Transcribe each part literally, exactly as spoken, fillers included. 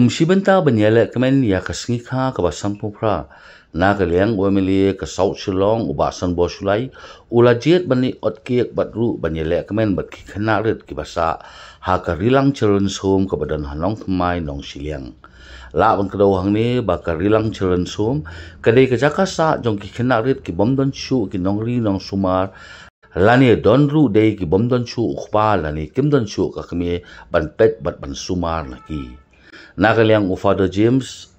Kum shi bynta ban ïaleh kmen ïa ka sngi kha kaba sanphew phra, na ka liang u M L A ka South Shillong u Bah Sanbor Shullai u la jied ban ïoh ot kiek bad ruh ban ïaleh kmen bad ki khynnah rit kiba sah ha ka Rilang Children's Home kaba don ha Nongthymmai, Nongshiliang. Lah ban kdew hangne ba ka Rilang Children's Home ka dei ka jaka sah jong ki khynnah rit ki bym don shuh ki nongri nongsumar, lane don ruh dei ki bym don shuh u kpa lane kim don shuh ka kmie ban peit bad ban sumar na ki. Na ka liang u Father James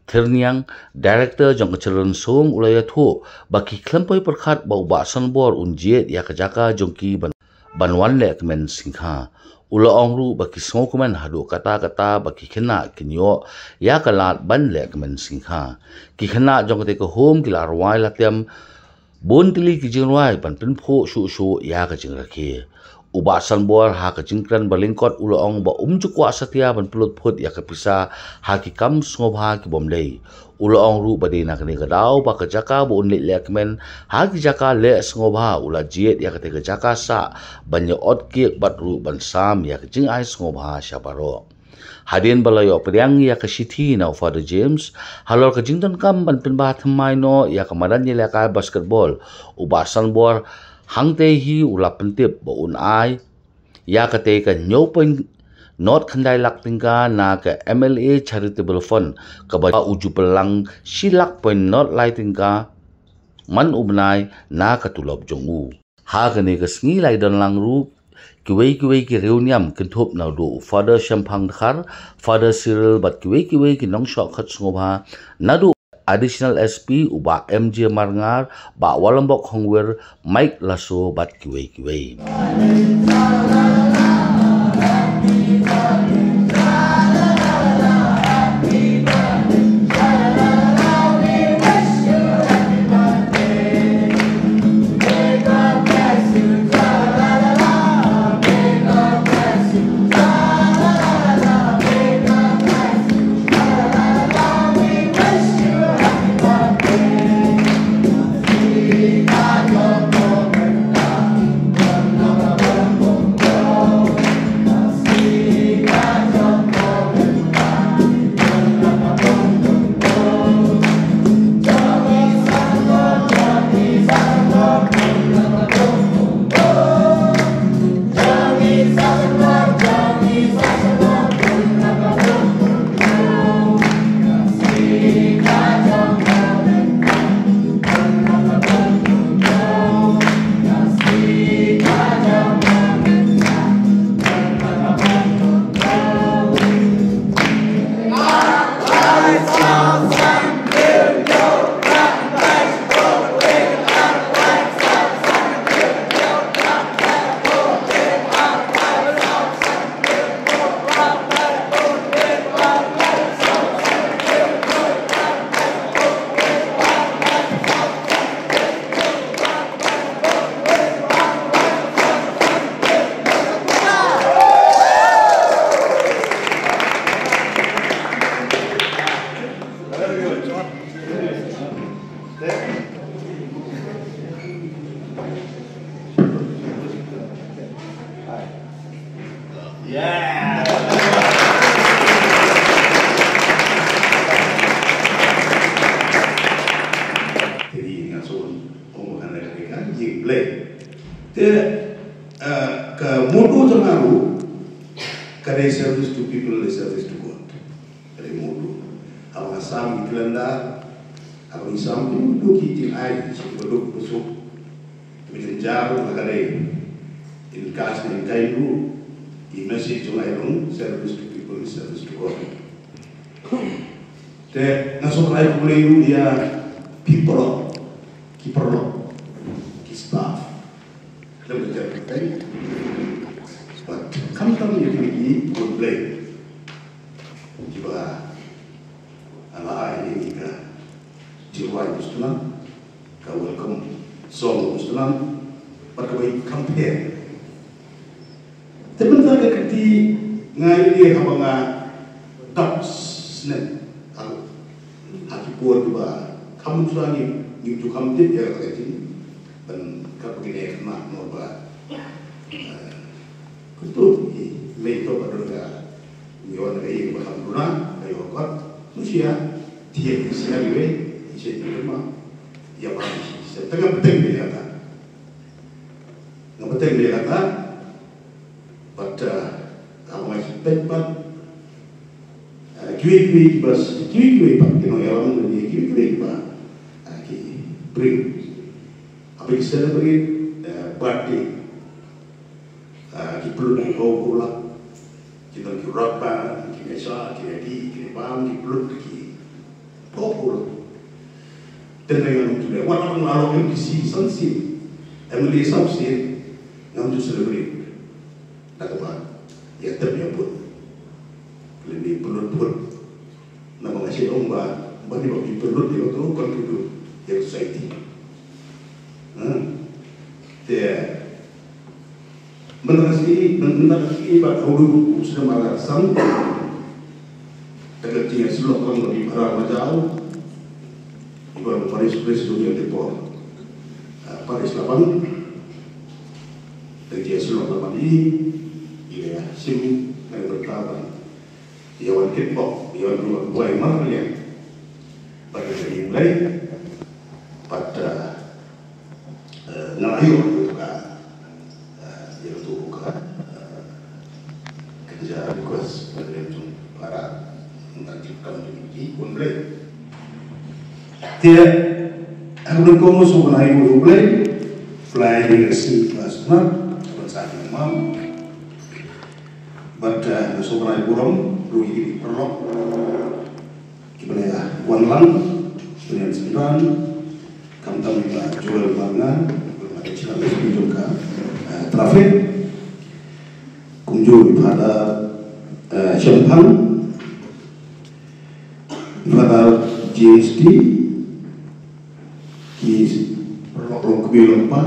Thyrniang, Director jong ka Children's Home u la ïathuh ba ki khlem poi pyrkhat ba u Bah Sanbor un jied ïa ka jaka jong ki ban, ban wan leh kmen sngi kha. U la ong ruh ba ki sngewkmen haduh katta katta ba ki khynnah kin ïoh ïa ka lad ban leh kmen sngi kha. Ki khynnah jong kata ka home ki la rwai la tem bun tylli ki jingrwai ban pynphuh shuh shuh ïa ka jingrakhe. U Bah Sanbor ha ka jingkren ba lyngkot u la ong ba um ju kwah satia ban pynlut phut ïa ka pisa ha ki kam sngewbha ki bym dei. U la ong ruh ba dei na kane ka daw ba ka jaka ba un leit leh kmen ha ki jaka leh sngewbha u la jied ïa kata ka jaka sah ban ïoh ot kiek bad ruh ban sam ïa ka jingai sngewbha sha baroh. Hadien ba la ïoh pdiang ïa ka shithi na u Father James halor ka jingdonkam ban pynbha thymmai noh ïa ka madan ïalehkai basketball, u Bah Sanbor hangtei hi u la pyntip ba un ai ïa katei ka hynñiew point not khyndai lak tyngka na ka M L A Charitable Fund, kaba u ju pynlang shi lak point not lai tyngka man u bnai na ka tulop jong u. Ha kane ka sngi la ïadon lang ruh kiwei kiwei ki riewniam kynthup naduh u Father Shemphang Dkhar, Father Cyril bad kiwei kiwei ki nongshah khot sngewbha, naduh Additional S P u Bah M J Marngar, Bah Walambok Khongwir, Mike Lasso bad kiwei kiwei. Yeah. Te ngi nga shu ong ba kan leh ka jingblei. Te, eh, ka motto jong nga ruh ka dei service to people, dei service to God. Ka dei motto. Haba nga sam ki calendar, haba ngi sam ki motto ki jingai, ki baduk basuk. Te ka jynjar ruh ka dei in cash ne in kind ruh, i message jong nga i long service to people, service to God. Te nga sngewthuh ïa u Blei ruh ïa phi paralok, ki paralok, ki staff. Khlem da jan kyrteng. Bad khamtam ïa kine ki khun Blei kiba la ai ïa ngi ka jingrwai Khristan, ka welcome song Khristan, bad kaba i campaign. Te mynta ka kti nga ïa haba nga dap snem ha, ha ki por kiba kham shuwa ngi, ngi ju kham tip ïa ka jing ban ka pagine khmat no ba, eh, kutu i mei to ba don ka ngi wan ka ïing ba kham duna ka Thiah ki shisha iwei, i shisha i ma, ïa ba i shisha. Te nga bteng bha ïa kata. Nga bteng bha ïa kata. Bad, uh, nga bteng bad, uh, kiwei kiwei kiba, kiwei kiwei pat ki nongïalam, kiwei kiwei kiba, uh, ki briew. Haba ki celebrate, uh, birthday. Ah, ki pynlut ki hok hok la. Ki don ki rock band, ki nesa, ki ready, ki bam, ki pynlut ki hok hok la. Tynrai ngam ju leh. Wat la ngam leh ki shi san sien. Em leh saw sien. Ngam ju celebrate. Da kaba ïa tep ïa put. Leh ni pynlut put. Namar nga shu ong ba, ba ni ba ki pynlut ïa ka tu contribute ïa ka society. Hmm. Te, mynta ka sngi, mynta ka sngi ba ka hudu u sdang ba la sam. Te ka jingïasyllok lang ba ki para ma jaw. Iba parish priest jong ïa te por. Ah, parish Labang. Te ka jingïasyllok lang ba ni. Ïa sim na ka bynta ba ïa wan kitbok, ïa wan ruh buai mar liang. Bad ïa ka ïing Blei. Bad, uh, uh, nga la ïoh ïa ka, uh, ïa ka tu ka, uh, ka ja request bad ïa jong para ngan ki kam jong ki wan Blei. Te, aku dan komo so ban ai wan Blei. Blei ïa ka si pas mar ban sa ki mam. Bad, uh, nga sngewbha ïa burom ruh ïa ki paralok kiba la wan lang, kiba la ïa synran, khamtam ïa i Bah Joel Marngar, kiba la ïa synran jong ka, uh, traffic. Kumjuh i Father, uh, Shemphang, i Father James T, ki paralok long kmie long kpa,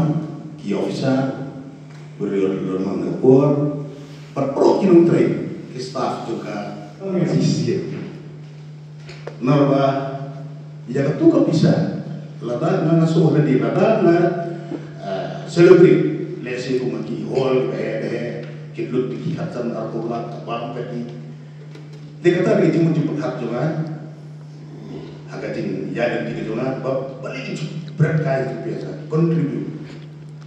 ki officer, briew lem man ka por, bad paralok ki nongtrei, ki staff jong ka, shisien. Namar ba ïa katu ka pisa, lada nga nga sngewthuh lada nga, eh, celebrate, lehse kum ki hall, ba he ba he, ki lut ki khatsan arphew lak, ka bam ka ti. Te kata ka jingmut jingpyrkhat jong nga. Ha ka jingïadei ka jong nga ba balei ki ju bret kai ki pisa contribute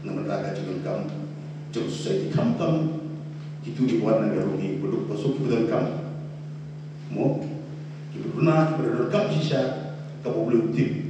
na ka bynta ka jingdonkam jong society, khamtam kito kiba wan na ka ri, kiba duk ba suk kiba donkam. Mo, kiba duna kiba donkam shisha kaba U Blei u tip.